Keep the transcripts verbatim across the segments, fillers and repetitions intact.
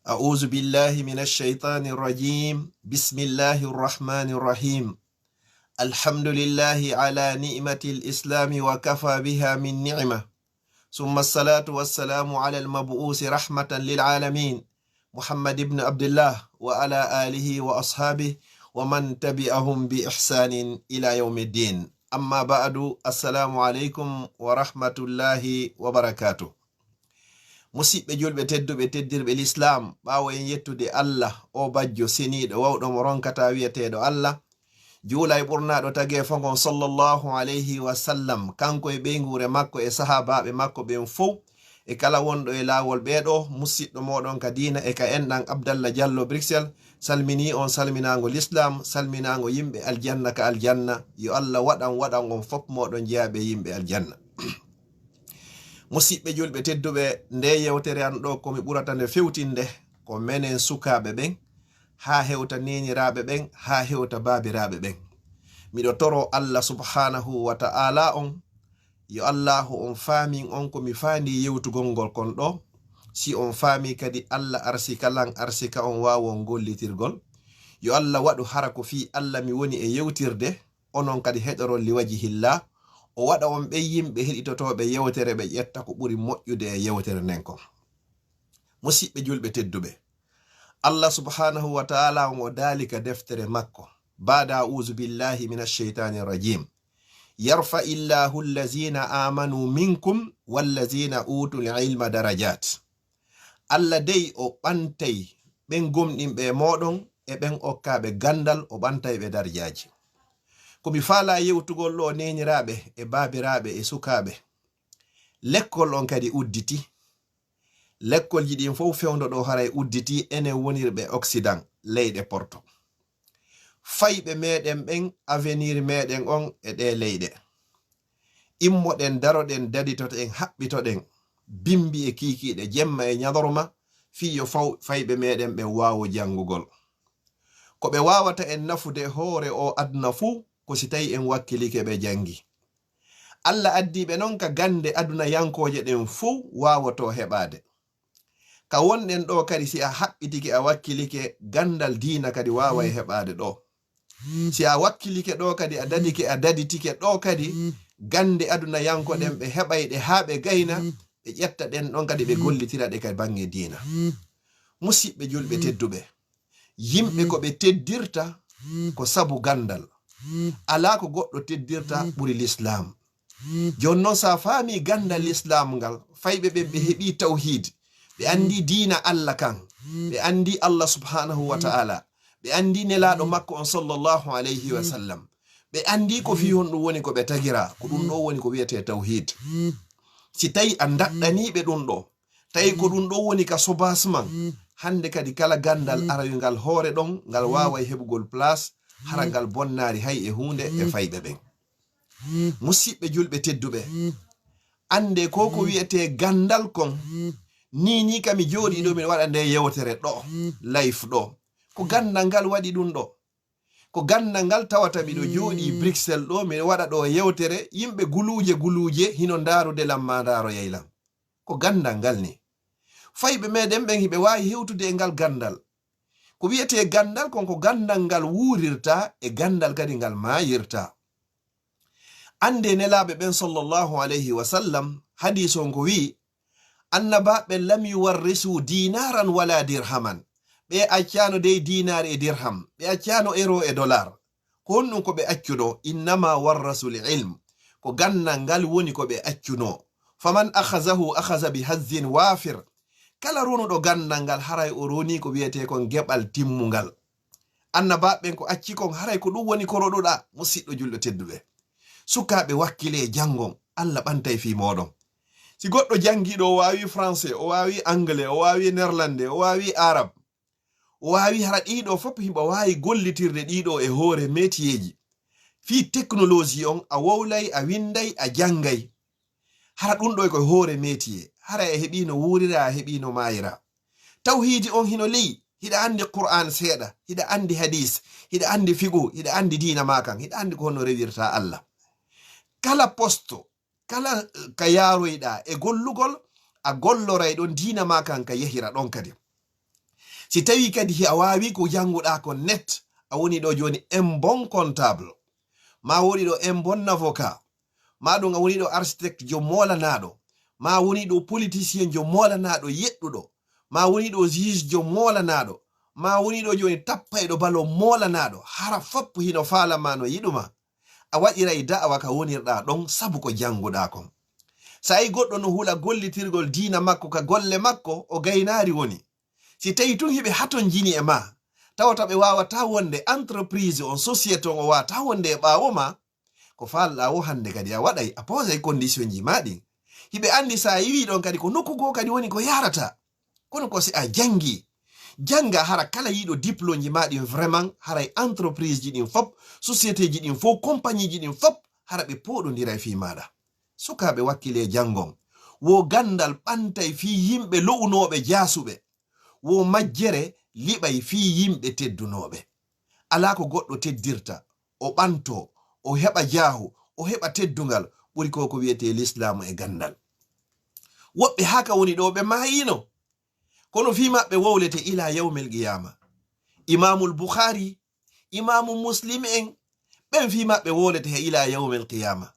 أعوذ بالله من الشيطان الرجيم. بسم الله الرحمن الرحيم. الحمد لله على نعمة الإسلام وكفى بها من نعمة. ثم الصلاة والسلام على المبعوث رحمة للعالمين محمد بن عبد الله وعلى آله وأصحابه ومن تبعهم بإحسان إلى يوم الدين. أما بعد، السلام عليكم ورحمة الله وبركاته. Musiɓɓe julɓe tedduɓe, teddirɓe lislaam, ɓaawo en yettude Allah, o bajjo seniiɗo, wawɗo mo ronkata, wi'eteeɗo Allah, juula e ɓurnaaɗo tageefo ngon, sallallahu alayhi wa sallam, kanko e ɓeynguure makko e sahaabaaɓe makko ɓen fow, e kala wonɗo e laawol ɓee ɗoo, musiɗɗo mooɗon ka diina e ka enɗan, Abdallah Jallo Bruxelles, salminii on salminaango lislaam, salminaango yimɓe aljanna ka aljanna. Yo Allah waɗan, waɗan on fof mooɗon jeyaaɓe yimɓe aljanna. Musiɓɓe julɓe tedduɓe, nde yewtere an ɗoo ko mi ɓurata nde fewtinde, ko menen sukaaɓe ɓen, haa hewta neeniraaɓe ɓen, haa hewta baabiraaɓe ɓen. Miɗo toro Allah subhanahu wa ta'ala on, yo Allahu on faamin on ko mi faandi yewtugol ngol kon ɗoo. Si on faami kadi, Allah arsika lan, arsika on waawon gollitirgol. Yo Allah waɗu hara ko fii Allah mi woni e yewtirde, onon kadi heɗoron li wajihillah. O waɗa on ɓen yimɓe heɗitotooɓe yewtere, ɓe ƴetta ko ɓuri moƴƴude e yewtere nden kon. Musiɓɓe julɓe tedduɓe, Allah subhanahu wa ta'ala on o daali ka deftere makko, baada a'udhu billahi minash shaytanir rajim, "Yarfa'illahu allazina amanu minkum wallazina utul ilma darajat." Allah dey o ɓantay ɓen gomɗinɓe e mooɗon e ɓen okkaaɓe gandal, o ɓantay ɓe darjaaji. Ko mi faalaa yewtugol ɗoo, neeniraaɓe e baabiraaɓe e sukaaɓe, lekkol on kadi udditi. Lekkolji ɗin fow fewndo ɗoo haray udditi, enen wonirɓe Occident, leyɗe Porto. Fayɓe meɗen ɓen, avenir meɗen on e ɗee leyɗe. Immoɗen, daroɗen, daditoɗen, haɓɓitoɗen, bimbi e kiikiiɗe, jemma e ñalorma, fii yo faw-, fayɓe meɗen ɓen waawo janngugol. Ko ɓe waawata en nafude hoore oo aduna fuu, ko si tawi en wakkilike ɓe janngi. Allah addi ɓe non ka gannde adunayankooje ɗen fow waawoto heɓaade. Ka wonɗen ɗoo kadi, si a haɓɓitike, a wakkilike, ganndal diina kadi waaway heɓaade ɗoo. Si a wakkilike ɗoo kadi, a dadike, a daditike ɗoo kadi, gannde adunayanko ɗen ɓe heɓay ɗe haa ɓe gayna, ɓe ƴetta ɗen ɗon kadi ɓe gollitira ɗe ka baŋŋe diina. Musiɓɓe julɓe tedduɓe, yimɓe ko ɓe teddirta ko sabu ganndal. Alaa ko goɗɗo teddirta ɓuri lislaam. Jooni non, si a faami ganndal lislaam ngal, fayɓe ɓen ɓe heɓi tawhiid, ɓe anndi diina Allah kan, ɓe anndi Allah subhanahu wa ta'ala, ɓe anndi nelaaɗo makko on sallallahu alayhi wa sallam, ɓe anndi ko fii honɗum woni ko ɓe tagira, ko ɗum ɗoo woni ko wi'etee tawhiid. Si tawi a daɗɗanii ɓe ɗum ɗoo, tawi ko ɗum ɗoo woni ka sobaas man, hannde kadi kala ganndal aroyngal hoore ɗon, ngal waaway heɓugol place, hara ngal bonnaari hay e huunde e fayɓe ɓen. Musiɓɓe julɓe tedduɓe, annde ko ko wi'etee ganndal kon, nii nii ka mi jooɗii ɗoo, miɗo waɗa nde yewtere ɗoo, live ɗoo. Ko ganndal ngal waɗi ɗum ɗoo. Ko ganndal ngal tawata miɗo jooɗii Bruxelles ɗoo, miɗo waɗa ɗoo yewtere, yimɓe guluuje guluuje hino ndaarude lan maa ndaaroyay lan. Ko ganndal ngal nii. Fayɓe meɗen ɓen hiɓe waawi hewtude e ngal ganndal. Ko wi'etee ganndal kon, ko ganndal ngal wuurirta e ganndal kadi ngal maayirta. Annde nelaaɓe ɓen sallallahu alayhi wa sallam, hadiis on ko wi'i, annabaaɓe ɓen lam yuwarrisu dinaran wala dirhaman. Ɓe accaano dey dinaar e dirham, ɓe accaano euro e dollar. Ko honɗum ko ɓe accuno? Innama warrasul ilm. Ko ganndal ngal woni ko ɓe accuno. Faman akhazahu akhaza bi hazzin wafir. Kala ronuɗo ganndal ngal, haray o ronii ko wi'etee kon geɓal timmungal. Annabaaɓe ɓen ko acci kon, haray ko ɗum woni ko roɗuɗaa, musiɗɗo julɗo tedduɓe. Sukaaɓe, wakkilee, janngon, Allah ɓantay fii mooɗon. Si goɗɗo janngiiɗo, o waawi français, o waawi anglais, o waawi néerlandais, o waawi arab, o waawi hara ɗiɗo fof, hiɓa waawi gollitirde ɗiɗo e hoore métierji. Fii technologie on, a wowlay, a winday, a janngay. Hara ɗum ɗo ko hoore métier. Hara a heɓii no wuurira, a heɓii no maayira. Tawhiidi on hino ley. Hiɗa anndi Qur'an seeɗa, hiɗa anndi hadis, hiɗa anndi fiqhu, hiɗa anndi diina maa kan, hiɗa anndi ko honno rewirta Allah. Kala posto, kala, eh, ka yaaroyɗaa e gollugol, a golloray ɗon diina maa kan ka yahira ɗon kadi. Si tawii kadi hi a waawii ko jannguɗaa kon net, a woni ɗo jooni un bon comptable, maa woni ɗo un bon avocat, maa ɗum a woni ɗo architecte jo moolanaaɗo, maa woni ɗo politicien jo moolanaaɗo yeɗɗuɗo, maa woni ɗo juge jo moolanaaɗo, maa woni ɗo jooni tappayɗo balo moolanaaɗo, hara fop hino faalamaa no yiɗumaa. A waɗiray da'awa ka wonirɗaa ɗon sabu ko jannguɗaa kon. So a yi goɗɗo no hula gollitirgol diina makko ka golle makko, o gaynaari woni. Si tawii tun hiɓe hatonjini e maa, tawata ɓe waawataa wonde entreprise on, société on, o waawataa wonde e ɓaawo maa, ko faalɗaa wo hannde kadi a waɗay, a poosay condition ji maa ɗin. Hiɓe anndi so a iwii ɗon kadi ko nokku goo kadi woni ko yaarata. Kono ko si a janngi, jannga hara kala yiɗo diplôme ji maa ɗin vraiment, haray entreprise ji ɗin fop, société ji ɗin fof, compagnie ji ɗin fop, hara ɓe pooɗondiray fii maaɗa. Sukaaɓe wakkilee janngon, wo ganndal ɓantay fii yimɓe lo'unooɓe jaasuɓe, wo majjere liɓay fii yimɓe teddunooɓe. Alaa ko goɗɗo teddirta, o ɓantoo, o heɓa jaahu, o heɓa teddungal ɓuri ko ko wi'etee lislaamu e ganndal. Woɓɓe haa ka woni ɗo ɓe maayiino, kono fii maɓɓe wowlete ilaa yawmil qiyaama. Imaamul Bukhaari, Imaamu Muslim en, ɓen fii maɓɓe wowlete he ilaa yawmil qiyaama.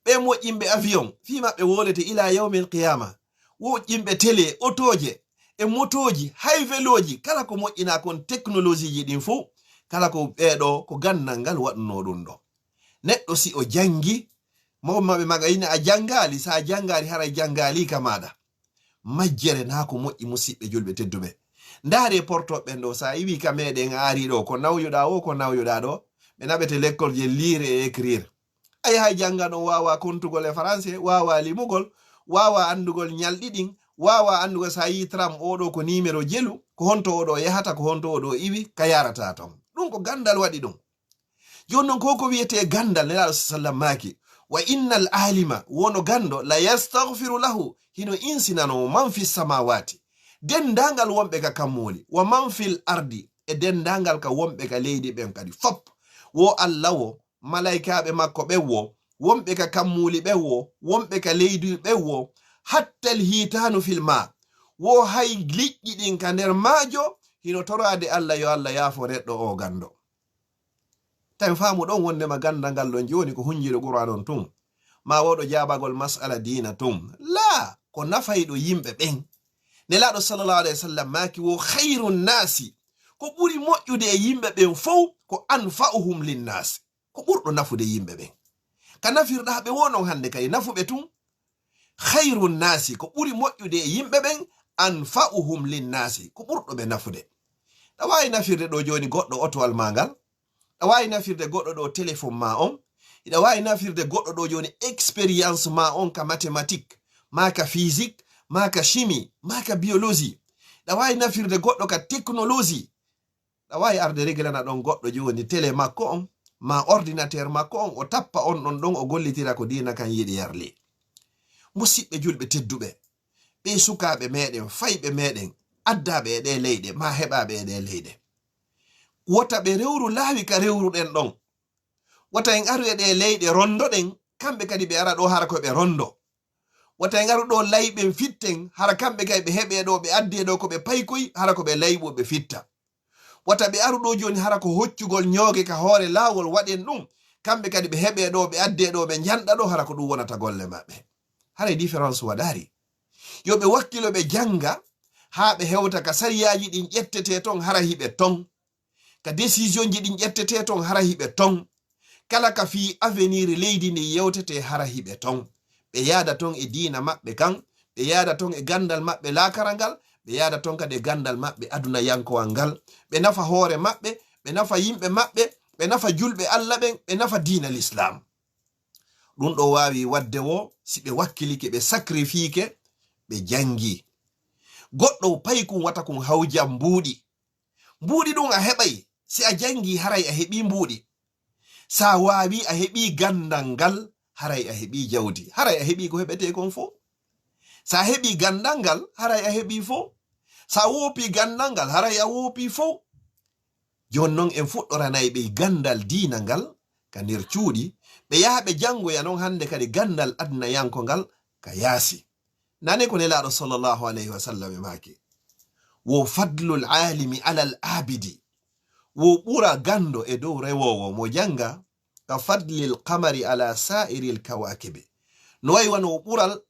Ɓe moƴƴinɓe avion, fii maɓɓe wowlete ilaa yawmil qiyaama. Moƴƴinɓe télé, otooje, e motooji, hay velooji, kala ko moƴƴinaa kon technologie ji ɗin fof, kala ko ɓee ɗo, ko ganndal ngal waɗunoo ɗum ɗo. Neɗɗo si o janngi, mawɓe maɓɓe maga ina a janngaali, so a janngaali, haray janngaali ka maaɗa. Majjere naa ko moƴƴi, musiɓɓe julɓe tedduɓe. Ndaaree portooɓe ɓen ɗo, so a iwii ka meeɗen, a arii ɗo, ko nawyuɗaa o, ko nawyuɗaa ɗo, ɓe naɓete lekkol je lire et écrire. A yahay jannga ɗon, waawaa kontugol e français, waawaa limugol, waawaa anndugol ñalɗi ɗin, waawaa anndugol so a yii tram, oo ɗo ko numéro jelu, ko honto oo ɗo yahata, ko honto oo ɗo iwi, ka yaarataa ton. Ɗum ko ganndal waɗi ɗum. Jooni non, ko ko wiyetee ganndal, Nelaaɗo sa sallam maaki, "Wa innal aalima, wono ganndo, la yastagfiru lahu, hino insinanoo man fi samawaati, denndaangal wonɓe ka kammuuli, wa man fil ardi, e denndaangal ka wonɓe ka leydi ɓen kadi fop." Wo Alla wo, malaykaaɓe makko ɓen wo, wonɓe ka kammuuli ɓen wo, wonɓe ka leydi ɓen wo, hattal hiitaanu fil maa, wo hay liƴƴi ɗin ka nder maajo, hino toraade Alla yo Alla yaafo neɗɗo o ganndo. Tawi faamu ɗon wondema ganndal ngal ɗon jooni ko hunjiiɗo Qur'aan on tun, maa wooɗo jaabagol mas'ala diina tun. Laa, ko nafayɗo yimɓe ɓen. Nelaaɗo sallallahu alayhi wa sallam maaki wo, "Khayrun naasi, ko ɓuri moƴƴude e yimɓe ɓen fow, ko anfa'uhum linnaasi, ko ɓurɗo nafude yimɓe ɓen." Ka nafirɗaa ɓe wo non hannde kadi nafuɓe tun. Khayrun naasi, ko ɓuri moƴƴude e yimɓe ɓen, anfa'uhum linnaasi, ko ɓurɗo ɓe nafude. Ɗa waawi nafirde ɗo jooni goɗɗo otowal maa ngal, ɗa waawi nafirde goɗɗo ɗo téléphone maa on, hiɗa waawi nafirde goɗɗo ɗo jooni expérience maa on ka mathématique, maa ka physique, maa ka chimie, maa ka biologie. Ɗa waawi nafirde goɗɗo ka technologie. Ɗa waawi arde reglana ɗon goɗɗo jooni télé makko on, maa ordinateur makko on, o tappa on ɗon ɗon, o gollitira ko diina kan yiɗi yarli. Musiɓɓe julɓe tedduɓe, ɓee sukaaɓe meɗen, fayɓe meɗen, addaaɓe e ɗee leyɗe, maa heɓaaɓe e ɗee leyɗe. Wota ɓe rewru laawi ka rewruɗen ɗon. Wota en aru e ɗee leyɗe rondoɗen, kamɓe kadi ɓe ara ɗo hara ko ɓe rondo. Wata en aru ɗo layɓen fitten, hara kamɓe kay ɓe heɓe ɗo, ɓe adde ɗo ko ɓe paykoy, hara ko ɓe layɓo ɓe fitta. Wata ɓe aru ɗo jooni hara ko hoccugol ñooge ka hoore laawol waɗen ɗum, kamɓe kadi ɓe heɓe ɗo, ɓe adde ɗo, ɓe njanɗa ɗo, hara ko ɗum wonata golle maɓɓe. Haray différence waɗaari. Yo ɓe wakkilo ɓe jannga haa ɓe hewta ka sariyaaji ɗin ƴettetee ton, hara hiɓe ton. Ka décision ji ɗin ƴettetee ton, hara hiɓe ton. Kala ka fii avenir leydi ndin yewtetee, hara hiɓe ton. Ɓe yaada ton e diina maɓɓe kan, ɓe yaada ton e ganndal maɓɓe laakara ngal, ɓe yaada ton kadi e ganndal maɓɓe adunayankowal ngal. Ɓe nafa hoore maɓɓe, ɓe nafa yimɓe maɓɓe, ɓe nafa julɓe Alla ɓen, ɓe nafa diina Lislaam. Ɗum ɗo waawi waɗde wo si ɓe wakkilike, ɓe sacrifiike, ɓe janngi. Goɗɗo paykun wata kun hawja mbuuɗi. Mbuuɗi ɗum a heɓay, si a janngi haray a heɓii mbuuɗi. Sa waawi a heɓii ganndal ngal, haray a heɓii jawdi. Haray a heɓii ko heɓetee kon fow. Sa heɓii ganndal ngal, haray a heɓii fow. Sa woopii ganndal ngal, haray a woopii fow. Jooni non en fuɗɗoranay ɓe ganndal diina ngal ka nder cuuɗi, ɓe yaha ɓe janngoya non hannde kadi ganndal aduna yanko ngal ka yaasi. Nane ko Nelaaɗo sallallahu alayhi wa sallam e maaki, Wo fadlul alimi alal abidi. Wo ɓura ganndo e dow rewoowo mo jannga, ka fadlil qamari ala sa'iril kawakibi. No wayi wano o ɓural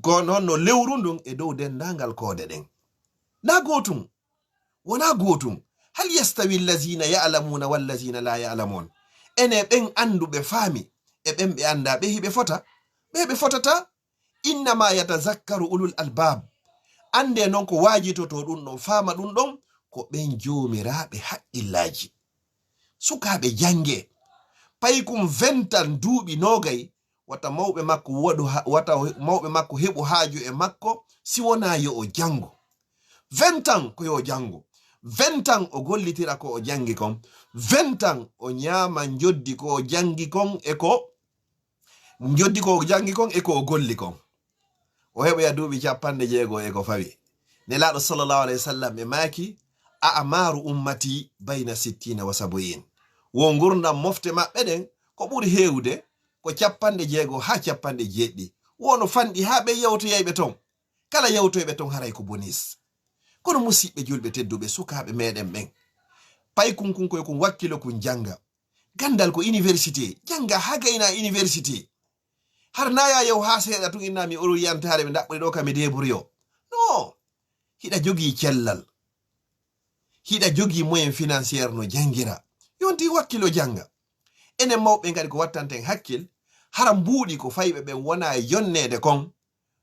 ko noon no lewru ndun e dow denndaangal koode ɗen. Na gootum, wona gootum. Hal yastawi allazina ya'lamuna wallazina la ya'lamun? Ene ɓen annduɓe faami e ɓen ɓe annda, ɓe hiɓe fota? Ɓe ɓe fotata. Innama yatazakkaru ulul albab. Annde noon ko waajitoto ɗum ɗon, faama ɗum ɗon, ko ɓen joomiraaɓe haqqillaaji. Sukaaɓe jannge, paykun vingt ans, duuɓi noogay, wata mawɓe makko waɗu ha-, wata mawɓe makko heɓu haaju e makko, si wonaa yo o janngu. Vingt ans ko yo o janngu. Vingt ans o gollitira ko o janngi kon. Vingt ans o ñaama njoddi ko o janngi kon e ko njoddi ko o janngi kon e ko o golli kon. O heɓoya duuɓi capanɗe jeego e ko fawi. Nelaaɗo sallallahu alayhi wa sallam ɓe maaki, "A'maru ummati bayna sittina wa sab'in." Wo ngurndan mofte maɓɓe ɗen ko ɓuri heewde ko capanɗe jeego haa capanɗe jeeɗiɗi. Wo no fanɗi haa ɓe yewtoyayɓe ton. Kala yewtoyɓe ton haray ko bonis. Kono musiɓɓe julɓe tedduɓe, sukaaɓe meɗen ɓen, paykun kun koy kun wakkilo kun jannga. Ganndal ko université, jannga haa gayna université. Har na ya yaw haa seeɗa tun inna mi orientare ɓe ndaɓɓude ɗo ka mi débrouille o. No, hiɗa jogii cellal, hiɗa jogii moyen financier no janngira, yonti wakkilo jannga. Enen mawɓe kadi ko wattanten hakkil, hara mbuuɗi ko fayɓe ɓen wona e jonneede kon,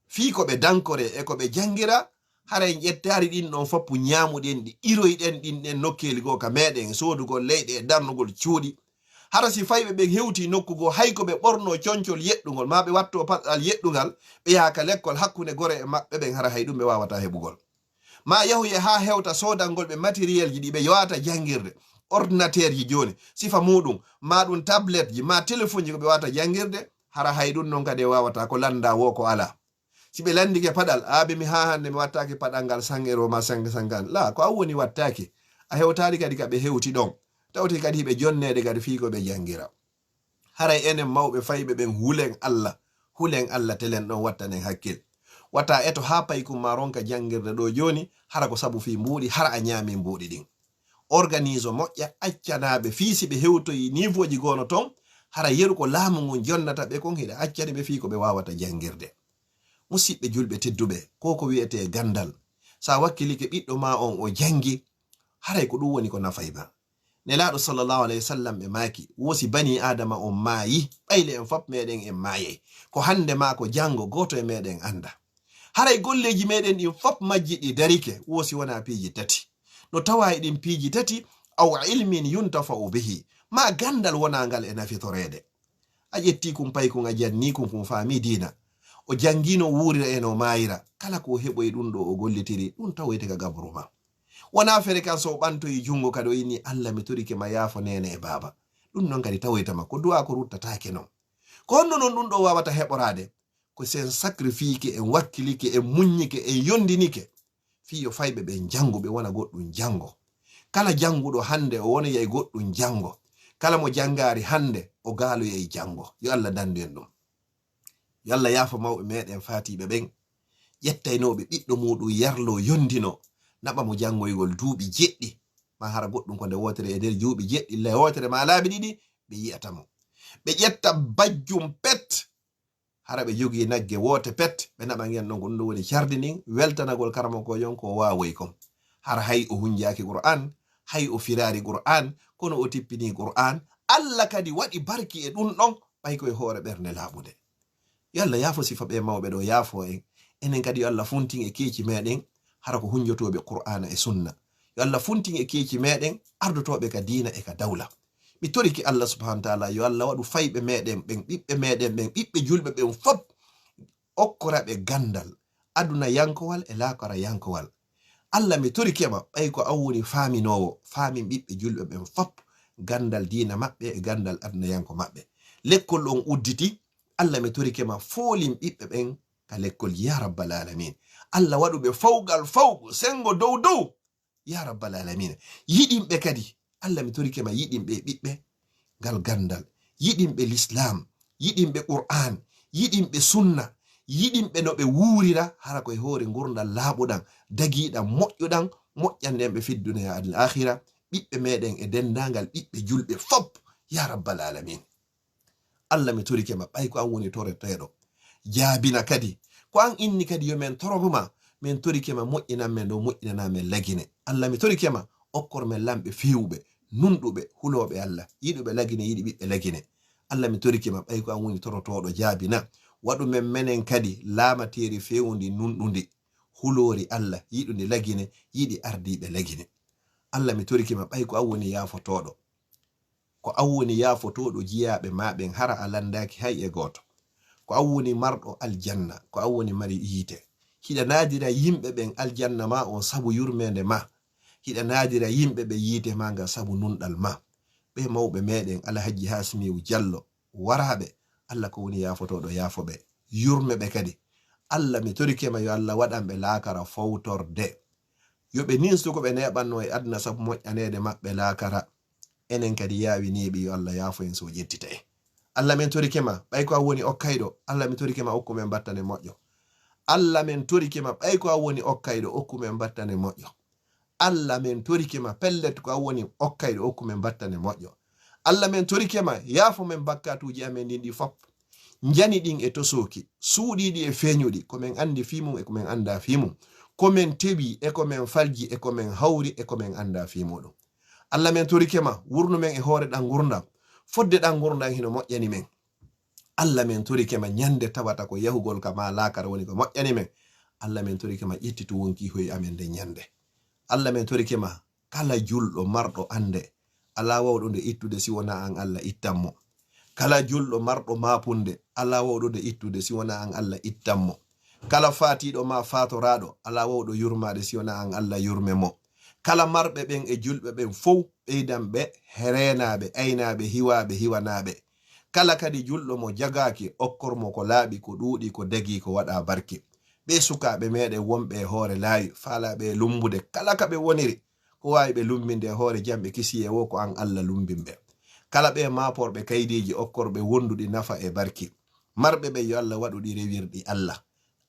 fii ko ɓe dankore e ko ɓe janngira, hara en ƴettaali ɗin ɗon foppu ñaamuɗen ɗi, iroyɗen ɗin ɗen nokkeeli goo ka meɗen, soodugol leyɗe e darnugol cuuɗi. Hara si fayɓe ɓen hewtii nokku goo, hay ko ɓe ɓornoo concol yeɗɗungol, maa ɓe wattoo paɗal yeɗɗungal, ɓe yaha ka lekkol hakkunde gore e maɓɓe ɓen, hara hay ɗum ɓe waawataa heɓugol. Maa yahuye haa hewta soodangol ɓe matériel ji ɗi ɓe yowata janngirde, ordinateur ji jooni, sifa muuɗum, maa ɗum tablet ji, maa téléphone ji ko ɓe wawata janngirde, hara hay ɗum non kadi e wawata ko lannda wo ko alaa. Si ɓe lanndike paɗal, aa, ɓe mi haa hannde mi wattaaki paɗal ngal cent euro maa cinq cent ngal. Laa, ko an woni wattaaki. A hewtaali kadi ka ɓe hewti ɗon. Tawte kadi hiɓe jonneede kadi fii ko ɓe janngira. Haray enen mawɓe fayɓe ɓen, hulen Alla, hulen Alla, telen ɗon, wattanen hakkil. Wata eto haa paykun maa ronka janngirde ɗo jooni, hara ko sabu fii mbuuɗi, hara a ñaami mbuuɗi ɗin. Organise moƴƴa, accanaaɓe fii si ɓe hewtoyi niivooji goono ton, hara yeru ko laamu ngun jonnata ɓe kon, hiɗa accani ɓe fii ko ɓe waawata janngirde. Musiɓɓe julɓe tedduɓe, ko ko wi'etee ganndal. Sa wakkilike ɓiɗɗo maa on o janngi, haray ko ɗum woni ko nafay ma. Nelaaɗo sallallahu alayhi wa sallam ɓe maaki, wo si banii Aadama on maayi, ɓayle en fop meɗen en maayay. Ko hannde maa ko janngo gooto e meɗen annda. Haray golleeji meɗen ɗin fop majji ɗi darike, wo si wonaa piiji tati. No tawaa e ɗin piiji tati, aw ilmin yuntafa'u bihi, maa ganndal wonaa ngal e nafitoreede. A ƴettii kun paykun, a jannii kun, kun faamii diina. O janngii no wuurira e no maayira. Kala ko o heɓoyi ɗun ɗo o gollitiri, ɗun tawoyte ka gabru maa. Wonaa fere kan so o ɓantoyi junngo kadi o inni, "Alla, mi torike ma, yaafo neene e baaba." Ɗun non kadi tawoyta ma. Ko du'aa ko ruttataake non. Ko honno non ɗun ɗo waawata heɓoraade? Ko si en sacrifique, en wakkilike, en muññike, en yondinike. Fii yo fayɓe ɓen janngu, ɓe wona goɗɗun janngo. Kala jannguɗo hannde, o wonoyay goɗɗun janngo. Kala mo janngaari hannde, o gaaloyay janngo. Yo Alla danndu en ɗum. Yo Alla yaafo mawɓe meɗen faatiiɓe ɓen, ƴettaynooɓe ɓiɗɗo muuɗum yarloo yondinoo, naɓa mo janngoygol duuɓi jeɗɗi, maa hara goɗɗum ko nde wootere e nder duuɓi jeɗɗi, le wootere maa laabi ɗiɗi, ɓe yi'ata mo. Ɓe ƴetta bajjum pet, hara ɓe jogii nagge woote pet, ɓe naɓa ngen ɗon, ko ɗum ɗo woni cardi ndin, weltanagol karamokoojo on ko o waawoyi kon. Hara hay o hunjaaki Qur'aan, hay o firaari Qur'aan, kono o tippinii Qur'aan. Alla kadi waɗi barki e ɗum ɗon, ɓay ko e hoore ɓernde laaɓunde. Yo Alla yaafo sifa ɓee mawɓe ɗo, yaafo en. Enen kadi yo Alla funtin e keeci meɗen, hara ko hunjotooɓe Qur'aana e Sunna. Yo Alla funtin e keeci meɗen, ardotooɓe ka diina e ka dawla. Mi torike Alla subhaanahu wa ta'aala, yo Alla waɗu fayɓe meɗen ɓen, ɓiɓɓe meɗen ɓen, ɓiɓɓe julɓe ɓen fop, okkora ɓe ganndal aduna yankowal e laakara yankowal. Alla, mi torike ma, ɓay ko an woni faaminoowo, faamin ɓiɓɓe julɓe ɓen fop ganndal diina maɓɓe e ganndal aduna yanko maɓɓe. Lekkol on udditi, Alla, mi torike ma, foolin ɓiɓɓe ɓen ka lekkol, ya rabbal aalamiin. Alla, waɗu ɓe fawgal fawgo, senngo dow dow, ya rabbal aalamiina. Yiɗin ɓe kadi. Alla, mi torike ma, yiɗin ɓe ɓiɓɓe ngal ganndal. Yiɗin ɓe Lislaam. Yiɗin ɓe Qur'aan. Yiɗin ɓe Sunna. yiɗinɓe no ɓe wuurira, hara ko e hoore ngurndan laaɓuɗan, dagiiɗan, moƴƴuɗan, moƴƴande en ɓe fidduno e adil akhira, ɓiɓɓe meɗen e denndaangal ɓiɓɓe julɓe fop, ya rabbal alamin. Allah, mi torike ma, ɓay ko an woni toroteeɗo, jaabina kadi. Ko an inni kadi yo men torogo ma, men torike ma, moƴƴinan men ɗo, moƴƴinana men Lagine. Allah, mi torike ma, okkor men lamɓe feewuɓe, nunɗuɓe, hulooɓe Allah, yiɗuɓe Lagine, yiɗi ɓiɓɓe Lagine. Allah, mi torike ma, ɓay ko an woni torotooɗo, jaabina. Waɗu men menen kadi laamateeri feewundi, nunɗundi, huloori Allah, yiɗundi Lagine, yiɗi ardiiɓe Lagine. Allah, mi torike ma, ɓay ko an woni yaafotooɗo. Ko an woni yaafotooɗo jiyaaɓe ma ɓen, hara a lanndaaki hay e gooto. Ko an woni marɗo aljanna, ko an woni mari yiite. Hiɗa naadira yimɓe ɓen aljanna ma on sabu yurmeende ma. Hiɗa naadira yimɓe ɓe yiite ma ngal sabu nunɗal ma. Ɓe mawɓe meɗen Alhajji Hasimiyu Jallo waraaɓe, Allah ko woni yaafotooɗo, yaafo ɓe. Yurme ɓe kadi. Allah, mi torike ma yo Allah waɗan ɓe laakara fowtorde. Yo ɓe ninsu ko ɓe neeɓanno e aduna sabu moƴƴaneede maɓɓe laakara. Enen kadi yaawiniiɓe, yo Allah yaafo en so ƴettita en. Allah, men torike ma, ɓay ko an woni okkayɗo, Allah, mi torike ma, okku men battane moƴƴo. Allah, men torike ma, ɓay ko an woni okkayɗo, okku men battane moƴƴo. Allah, men torike ma, pellet ko an woni okkayɗo, okku men battane moƴƴo. Allah, men torike ma, yaafo men bakkatuuji amen ɗin ɗi fop. Njani ɗin e tosooki, suuɗiiɗi e feeñuɗi, ko men anndi fii mum e ko men anndaa fii mum, ko men tewi e ko men falji e ko men hawri e ko men anndaa fii muɗum. Allah, men torike ma, wurnu men e hoore ɗan ngurndan, fodde ɗan ngurndan hino moƴƴani men. Allah, men torike ma, ñande tawata ko yahugol ka ma laakara woni ko moƴƴani men. Allah, men torike ma, ƴettitu wonki hoy amen nden ñande. Allah, men torike ma, kala julɗo marɗo annde, alaa wawɗo nde ittude si wonaa an Allah ittan mo. Kala julɗo marɗo maapunde, alaa wawɗo nde ittude si wonaa an Allah ittan mo. Kala faatiiɗo ma faatoraaɗo, alaa wawɗo yurmaade si wonaa an Allah yurme mo. Kala marɓe ɓen e julɓe ɓen fow, ɓeydan ɓe reenaaɓe, aynaaɓe, hiwaaɓe, hiwanaaɓe. Kala kadi julɗo mo jagaaki, okkor mo ko laaɓi, ko ɗuuɗi, ko dagii, ko waɗaa barke. Ɓee sukaaɓe meɗen wonɓe e hoore laawi, faalaaɓe e lummbude, kala ka ɓe woniri, ko waawi ɓe lummbinde e hoore jam ɓe kisiyee woo, ko an Allah lummbin ɓe. Kala ɓee maaporɓe kaydiiji, okkor ɓe wonduɗi nafa e barke. Marɓe ɓe, yo Allah waɗu ɗi rewirɗi Allah.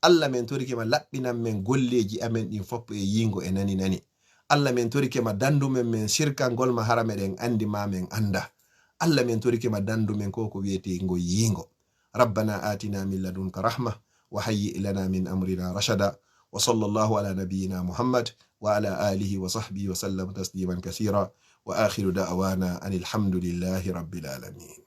Allah, men torike ma, laɓɓinan men golleeji amen ɗin fop e yiingo e nani nani. Allah, men torike ma, dandu men men sirkangol ma, hara meɗen anndi ma men annda. Allah, men torike ma, dandu men ko ko wiyetee ngo yiingo. ربنا آتنا من لدنك رحمة وهيئ لنا من أمرنا رشدا. وصلى الله على نبينا محمد وعلى آله وصحبه وسلم تسليما كثيرا. وآخر دعوانا أن الحمد لله رب العالمين.